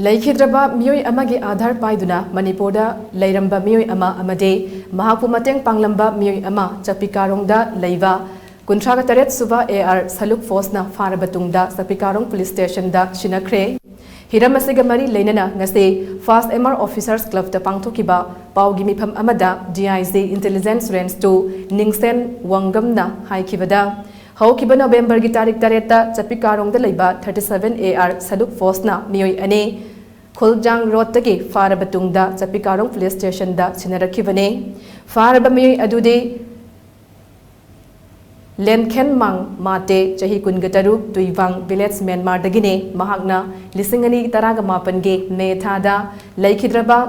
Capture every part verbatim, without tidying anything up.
ꯂꯩꯈꯤꯗ꯭ꯔꯕ ꯃꯤꯑꯣꯏ ꯑꯃꯒꯤ ꯑꯥꯙꯥꯔ ꯄꯥꯏꯗꯨꯅ ꯃꯅꯤꯄꯨꯔꯗ ꯂꯩꯔꯝꯕ ꯃꯤꯑꯣꯏ ꯑꯃ ꯑꯃꯗꯤ ꯃꯍꯥꯛꯄꯨ ꯃꯇꯦꯡ ꯄꯥꯡꯂꯝꯕ ꯃꯤꯑꯣꯏ ꯑꯃ ꯆꯄꯤꯀꯥꯔꯣꯡꯗ ꯂꯩꯕ ꯀꯨꯟꯊ꯭ꯔꯥꯒ ꯇꯔꯦꯠ ꯁꯨꯕ ꯑꯦ ꯑꯥꯔ ꯁꯂꯨꯛ ꯐꯣꯔꯁꯅ ꯐꯥꯔꯕ ꯇꯨꯡꯗ ꯆꯄꯤꯀꯥꯔꯣꯡ ꯄꯨꯂꯤꯁ ꯁ꯭ꯇꯦꯁꯟꯗ ꯁꯤꯟꯅꯈ꯭ꯔꯦ꯫ ꯍꯤꯔꯝ ꯑꯁꯤꯒ ꯃꯔꯤ ꯂꯩꯅꯅ ꯉꯁꯤ ꯐꯥꯁ ꯑꯦꯝ ꯑꯥꯔ ꯑꯣꯐꯤꯁꯔꯁ ꯀ꯭ꯂꯕꯇ ꯄꯥꯡꯊꯣꯛꯈꯤꯕ ꯄꯥꯎꯒꯤ ꯃꯤꯐꯝ ꯑꯃꯗ D I G intelligence range ꯇꯨ ꯅꯤꯡꯁꯦꯟ ꯋꯥꯡꯒꯝꯅ ꯍꯥꯏꯈꯤꯕꯗ, ꯍꯧꯈꯤꯕ ꯅꯣꯕꯦꯝꯕꯔꯒꯤ ꯇꯥꯔꯤꯛ ꯇꯔꯦꯠꯇ ꯆꯄꯤꯀꯥꯔꯣꯡꯗ ꯂꯩꯕ ꯊꯥꯔꯇꯤ ꯁꯚꯦꯟ ꯑꯦ ꯑꯥꯔ ꯁꯂꯨꯛ ꯐꯣꯔꯁꯅ ꯃꯤꯑꯣꯏ ꯑꯅꯤ ꯈꯨꯜꯖꯥꯡ ꯔꯣꯗꯇꯒꯤ ꯐꯥꯔꯕ ꯇꯨꯡꯗ ꯆꯄꯤꯀꯥꯔꯣꯡ ꯄꯨꯂꯤꯁ ꯁ꯭ꯇꯦꯁꯟꯗ ꯁꯤꯟꯅꯔꯛꯈꯤꯕꯅꯤ꯫ ꯐꯥꯔꯕ ꯃꯤꯑꯣꯏ ꯑꯗꯨꯗꯤ ꯂꯦꯟꯈꯦꯟꯃꯥꯡ ꯃꯥꯇꯦ, ꯆꯍꯤ ꯀꯨꯟꯒ ꯇꯔꯨꯛ, ꯇꯨꯏꯕꯥꯡ ꯚꯤꯂꯦꯖ, ꯃ꯭ꯌꯥꯟꯃꯥꯔꯗꯒꯤꯅꯤ꯫ ꯃꯍꯥꯛꯅ ꯂꯤꯁꯤꯡ ꯑꯅꯤ ꯇꯔꯥꯒ ꯃꯥꯄꯟꯒꯤ ꯃꯦ ꯊꯥꯗ ꯂꯩꯈꯤꯗ꯭ꯔꯕ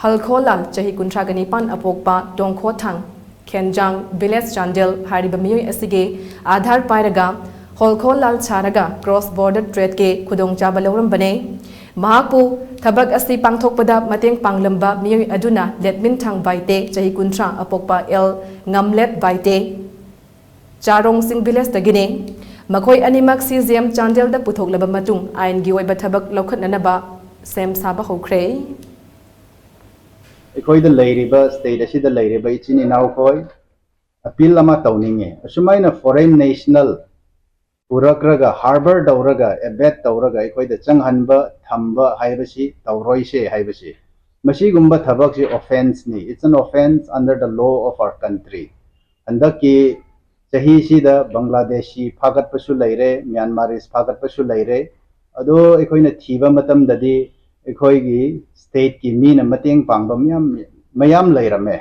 ꯍꯜꯈꯣꯂꯥꯜ, ꯆꯍꯤ ꯀꯨꯟꯊ꯭ꯔꯥꯒ ꯅꯤꯄꯥꯟ ꯑꯄꯣꯛꯄ ꯇꯣꯡꯈꯣꯊꯥꯡ, ꯈꯦꯟꯖꯥꯡ ꯚꯤꯂꯦꯖ, ꯆꯥꯟꯗꯦꯜ ꯍꯥꯏꯔꯤꯕ ꯃꯤꯑꯣꯏ ꯑꯁꯤꯒꯤ ꯑꯥꯙꯥꯔ ꯄꯥꯏꯔꯒ ꯍꯣꯜꯈꯣꯜꯂꯥꯜ ꯁꯥꯔꯒ ꯀ꯭ꯔꯣꯁ ꯕꯣꯔꯗꯔ ꯇ꯭ꯔꯦꯗꯀꯤ ꯈꯨꯗꯣꯡꯆꯥꯕ ꯂꯧꯔꯝꯕꯅꯦ꯫ ꯃꯍꯥꯛꯄꯨ ꯊꯕꯛ ꯑꯁꯤ ꯄꯥꯡꯊꯣꯛꯄꯗ ꯃꯇꯦꯡ ꯄꯥꯡꯂꯝꯕ ꯃꯤꯑꯣꯏ ꯑꯗꯨꯅ ꯂꯦꯠꯃꯤꯟꯊꯥꯡ ꯕꯥꯏꯇꯦ, ꯆꯍꯤ ꯀꯨꯟꯊ꯭ꯔꯥ ꯑꯄꯣꯛꯄ ꯑꯦꯜ ꯉꯝꯂꯦꯠ ꯕꯥꯏꯇꯦ, ꯆꯥꯔꯣꯡꯁꯤꯡ ꯚꯤꯂꯦꯖꯇꯒꯤꯅꯤ꯫ ꯃꯈꯣꯏ ꯑꯅꯤꯃꯛ ꯁꯤ ꯖꯤ ꯑꯦꯝ ꯆꯥꯟꯗꯦꯜꯗ ꯄꯨꯊꯣꯛꯂꯕ ꯃꯇꯨꯡ ꯑꯥꯏꯟꯒꯤ ꯑꯣꯏꯕ ꯊꯕꯛ ꯂꯧꯈꯠꯅꯅꯕ ꯁꯦꯝ ꯁꯥꯕ ꯍꯧꯈ꯭ꯔꯦ꯫ ꯑꯩꯈꯣꯏꯗ ꯂꯩꯔꯤꯕ, ꯁ꯭ꯇꯦꯠ ꯑꯁꯤꯗ ꯂꯩꯔꯤꯕ ꯏꯆꯤꯟ ꯏꯅꯥꯎꯈꯣꯏ ꯑꯄꯤꯜ ꯑꯃ ꯇꯧꯅꯤꯡꯉꯤ꯫ ꯑꯁꯨꯃꯥꯏꯅ ꯐꯣꯔꯦꯟ ꯅꯦꯁꯅꯦꯜ ꯄꯨꯔꯛꯂꯒ, ꯍꯥꯔꯕꯔ ꯇꯧꯔꯒ, ꯑꯦꯕꯦꯠ ꯇꯧꯔꯒ ꯑꯩꯈꯣꯏꯗ ꯆꯪꯍꯟꯕ, ꯊꯝꯕ ꯍꯥꯏꯕꯁꯤ ꯇꯧꯔꯣꯏꯁꯦ ꯍꯥꯏꯕꯁꯤ, ꯃꯁꯤꯒꯨꯝꯕ ꯊꯕꯛꯁꯤ ꯑꯣꯐꯦꯟꯁꯅꯤ꯫ It's an offence under the law of our country. ꯍꯟꯗꯛꯀꯤ ꯆꯍꯤꯁꯤꯗ ꯕꯪꯒ꯭ꯂꯥꯗꯦꯁꯤ ꯐꯥꯒꯠꯄꯁꯨ ꯂꯩꯔꯦ, ꯃ꯭ꯌꯥꯟꯃꯥꯔꯤꯁ ꯐꯥꯒꯠꯄꯁꯨ ꯂꯩꯔꯦ꯫ ꯑꯗꯣ ꯑꯩꯈꯣꯏꯅ ꯊꯤꯕ ꯃꯇꯝꯗꯗꯤ ꯑꯩꯈꯣꯏꯒꯤ ꯁ꯭ꯇꯦꯠꯀꯤ ꯃꯤꯅ ꯃꯇꯦꯡ ꯄꯥꯡꯕ ꯃꯌꯥꯝ, ꯃꯌꯥꯝ ꯂꯩꯔꯝꯃꯦ꯫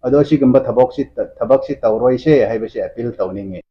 ꯑꯗꯣ ꯁꯤꯒꯨꯝꯕ ꯊꯕꯛꯁꯤ, ꯊꯕꯛꯁꯤ ꯇꯧꯔꯣꯏꯁꯦ ꯍꯥꯏꯕꯁꯤ ꯑꯄꯤꯜ ꯇꯧꯅꯤꯡꯉꯤ꯫